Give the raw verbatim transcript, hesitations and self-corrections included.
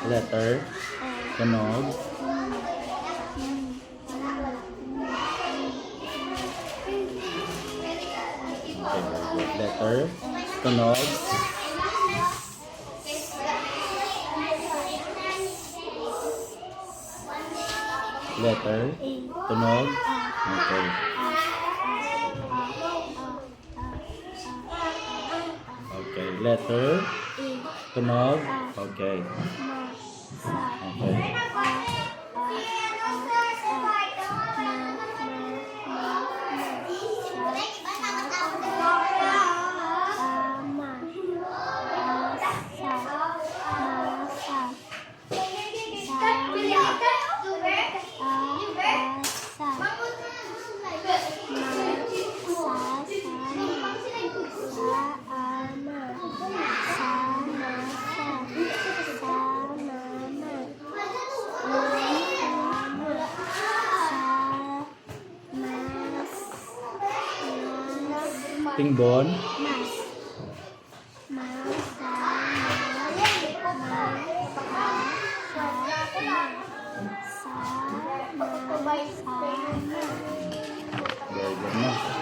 Letter. Tunog. Okay, very good. Letter. Tunog. Letter. Tunog. Okay. Okay. Letter. Tunog. Okay. Okay. Tingbon. Mas. Mas. Sa. Mas. Sa. Mas. Sa. Mas. Very good, no?